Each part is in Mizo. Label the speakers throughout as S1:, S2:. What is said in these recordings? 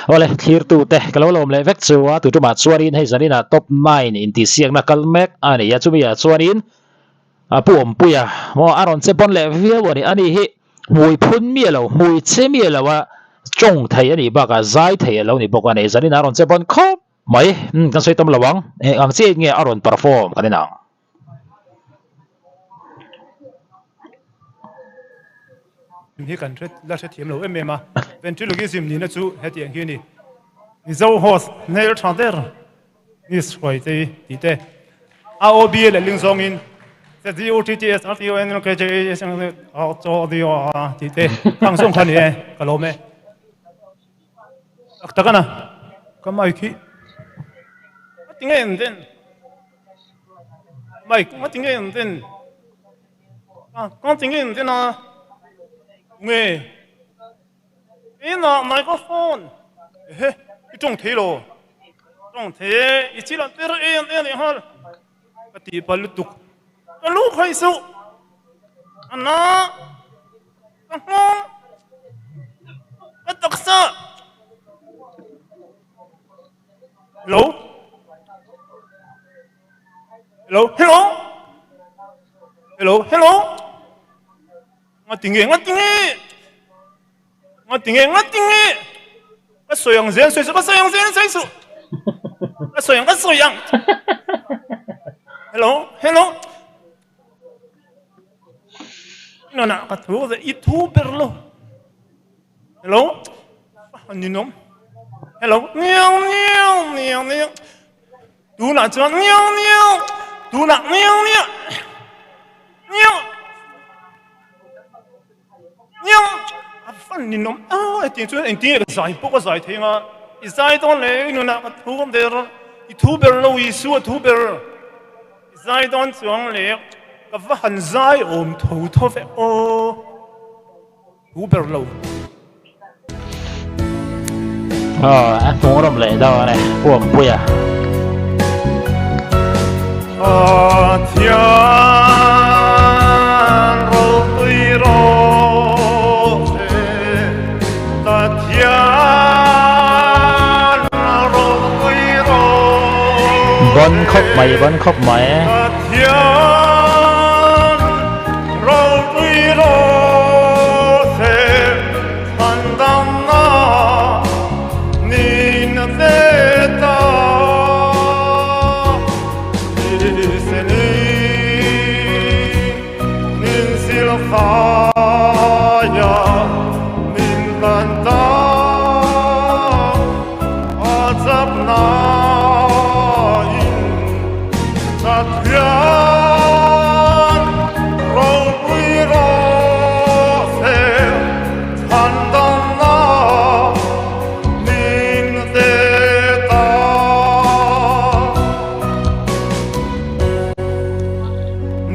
S1: Awle, thlirtute ka lo lawm leh vek chu a, tutumah chuanin hei zaninah top nine intihsiakna kal mek a ni a, chumi ah chuanin a pu Awmpuia maw a rawn che pawn leh viau a ni, ani hi hmui phun miah lo, hmui che miah lo a tawng thei a nih bakah zai thei a lo ni bawk a ni, zaninah a rawn che pawn khawp mai, umm kan sawi tam lo ang, eng ang chiah in nge a rawn perform kan inang.
S2: Hi kan hre la hrethiam lo em em a, ventriloquism nihna chu hetiang hi a ni. Mizo host hmel tha ber Miss Hruaitei tih te, AOB leh ling zawngin ZUTTSRTONLKJASNLCODOA tih te khang zawng kha a ni e, ka lawm e. Tak tak a na, ka mic hi a ti ngei ang den. Mic a ti ngei ang den. A ka ti ngei ang den a. Nge ina microphone ehe i tawng thei lo tawng thei e i chil an ter em em leh nghal ka tih palh lutuk ka lu khaih suh a na ka nghawng ka taksa hello hello hello hello hello Nga ti nge, nga ti nge, nga ti nge, nga ti nge. Ka sawi ang zel sawi suh, ka sawi ang zel sawi suh. Ka sawi ang, ka sawi ang. Hello, hello. Nana ka thu i thu ber lo. Hello. Ni nom. Hello. Niau niau niau niau. Tunah chuan niau niau tunah niau niau niau niau a fan ninawm a hetiang chuan engtin nge ka zai pawh ka zai thei anga i zai dawn leh i nunah ka thu ber i thu ber lo Isua thu ber i zai dawn chuang leh ka va han zai awm tho tho ve aw. Thu ber lo.
S1: Aw, a hmuh rawm leh dawn e, Pu Awmpuia.
S2: Pathian ropui rawh se, Pathian ropui rawh se.
S1: Bon khawp mai, bon khawp mai.
S2: Pathian Ropui rawh se chhan damna nin ve ta Niseni min sil khaia min tlan ta a chakna in Pathian ropui rawh se chhan damna min ve ta.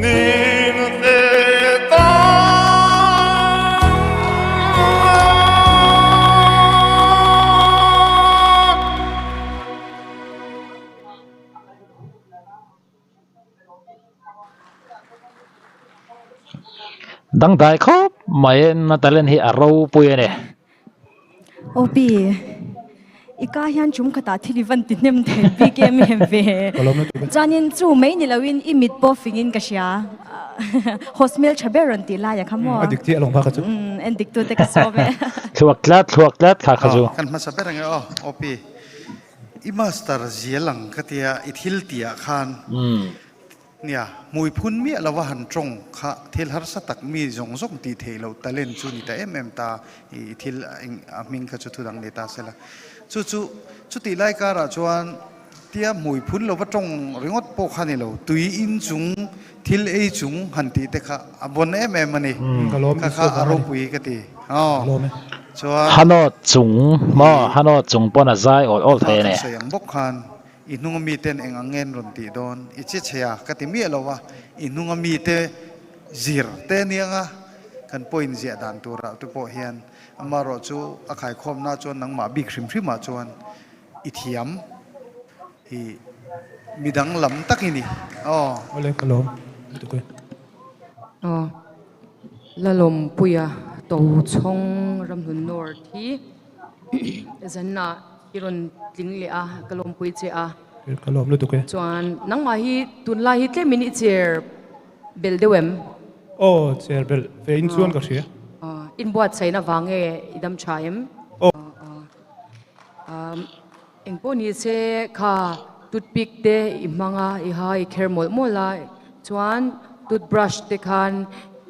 S2: Min ve ta.
S1: Dangdai khawp mai in a talent hi a ropui a ni.
S3: OP, i ka hian chum khatah thil i van ti hnem thei bik em em ve. Chuanin chu mai ni loin i mit pawh fingin ka hria. Host hmel tha ber rawn tih lai a kha maw?
S2: A dik chiah alawm kha kha chu.
S3: En dik tute ka sawm e.
S1: Thluak tlat thluak tlat kha kha chu.
S4: Kan hmasa ber ange aw OP. I master zial ang ka tia i thil tih ah khan nia hmui phun miah lova han tawng kha thil harsa tak mi zawng zawng tih theih loh talent chu ni ta em em ta i thil a hming kha chu thu dang ni ta sela chu chu chutih lai karah chuan tia hmui phun lova tawng ringawt pawh kha ni lo tui in chung thil ei chung han tih te kha a bon em em a ni kha kha a ropui ka ti aw chuan
S1: Hanawt chung maw Hanawt chung pawn a zai awl awl thei a ni.
S4: Kha kan sawi ang bawk khan i hnunga miten eng ang ngen rawn tih dawn i che chhe a ka ti miah lo a i hnunga mite zir te aniang a kan point ziah dan turah te pawh hian amaherawh chu a khaikhawmna chuan nangmah bik hrim hrimah chuan I thiam hi midang lam tak i ni aw.
S2: Awle ka lawm lutuk e.
S5: Aw Lalawmpuia Tochhawng Ramhlun North hi. Zanna i rawn tling leh a, ka lawmpui che a.
S2: Ka lawm lutuk e.
S5: Chuan nangmah hi tunlai hi tlemin i chair bel deuh em?
S2: Aw, chair bel ve in chuan ka hria.
S5: Aw, inbuatsaihna vang nge i dam tha em?
S2: Aw.
S5: Aw, Engpawh ni se kha toothpick te i hmang a, i ha i kher mawlh mawlh a, chuan toothbrush te khan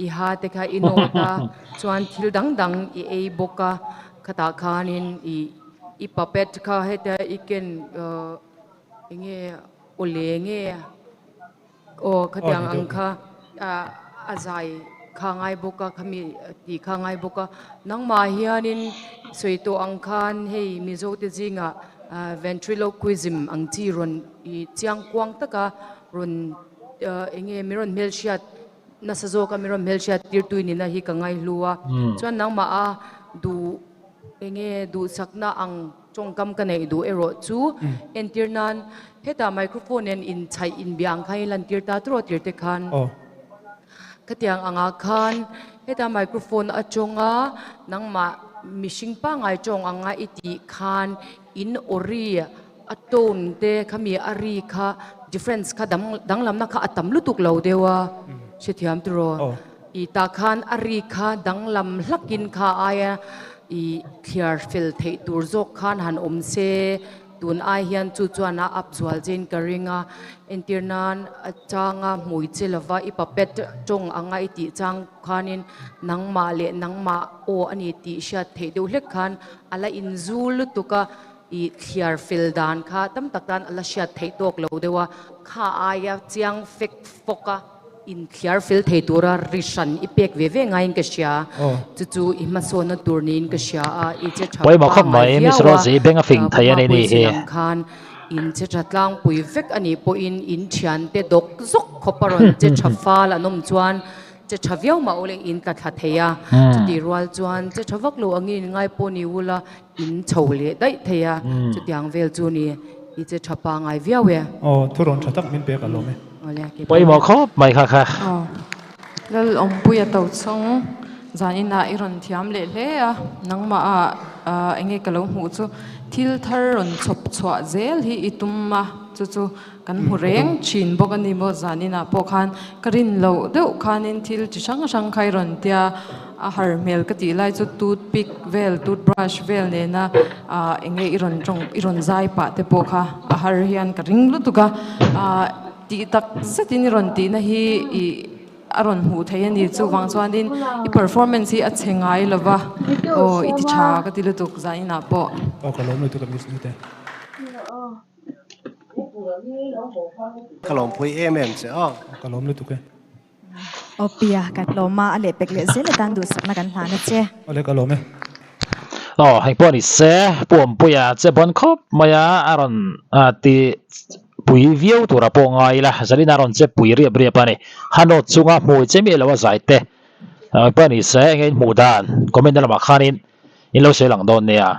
S5: i ha te kha i nawt a, chuan thil dang dang i ei bawk a, khatah khanin i i puppet kha hetia i ken enge awle nge Aw khatiang ang kha a zai kha ngai bawk a, khami tih kha ngai bawk a. Nangmah hianin sawi tawh ang khan hei Mizo te zingah ventriloquism ang chi rawn i chiang kuang taka rawn eng nge mi rawn hmelhriat nasa zawka mi rawn hmelhriat tirtu i nihna hi ka ngaihlu a. Chuan nangmah a duh eng nge duhsakna ang Tawngkam ka neih duh erawh chu entir nan hetah microphone nen inchhaih inbia ang khan i lantir ta tawrh tir te khan khatiang angah khan heta microphone a tawnga nangmah mihring pangngai tawng anga i tih khan in aw ri a tone te khami a ri kha difference kha dang danglamna kha a tam lutuk lo deuh a hrethiam tiraw. I tah khan a ri kha danglam hlakin kha aia i thliar fel theih tur zawk khan han awm se, tun ai hian chu chuan a up zual chein ka ring a, entir nan a changa hmui che lova i puppet tawng anga i tih chang khanin nangmah leh nangmah aw a ni tih hriat theih deuh hlek khan a la inzul lutuk a, i thliar fel dan kha tam tak tan a la hriat theih tawk lo deuh a, kha aia chiang fek fawk a. Inthiar fel thei tura ri hran i pek ve ve ngaiin ka hria. Chu chu i hmasawnna tur niin ka hria a, i che tha
S1: Pawimawh khawp
S5: pangngai
S1: mai, Miss
S5: viau a,
S1: Rosie, beng a fing thei a ni
S5: Puma
S1: ni hi.
S5: puisin ang khan in che tha tlangpui vek a nih pawhin in thiante dawk zawk khawp a rawn che tha fal an awm chuan che tha viau mah ule in tla thla thei a, chutih rual chuan che tha vak lo angin in ngai pawh ni ula In chho leh daih thei a, chutiang vel chu ni i che tha pangai viau e.
S2: Aw, thurawn tha tak min pek alawm e.
S5: Awle, kei pawh
S1: Pawimawh
S5: hian.
S1: khawp mai kha kha.
S6: Aw, Lal Awmpuia to chhung zan inah i rawn thiam leh hle a, nangmah ah enge ka lo hmuh chu thil thar rawn chhawp chhuah zel hi i tum a, chu chu kan hmu reng thin bawk a ni maw zan inah pawh khan ka rin loh deuh khanin thil chi hrang hrang kha i rawn tia a har hmel ka tih lai chu toothpick vel toothbrush vel nena ah eng nge i rawn tawng i rawn zai pah te pawh kha a har hian ka ring lutuk a ah tih tak zetin i rawn tihna hi ih a rawn hmuh theih a ni chuvang chuanin i performance hi a chhe ngai lova aw i ti tha ka ti lutuk zan inah pawh.
S2: Aw ka lawm lutuk a miss nute.
S7: Ka lawmpui em em che aw.
S2: Ka lawm lutuk e.
S3: Aw Pia, kan lawm a, a lehpek leh zel atan duhsakna kan hlan a che.
S2: Awle ka lawm e.
S1: Aw heng pawh ni se, Pu Awmpuia che bawn khawp mai a, a rawn ti pui viau tura pawh ngai ila, Zalina a rawn che pui riap riap a ni. Hanawt chunga hmui che miah lo a zai te. Heng pawh ni se, enge in hmuh dan comment na lamah khanin in lo sawi lang dawn nia.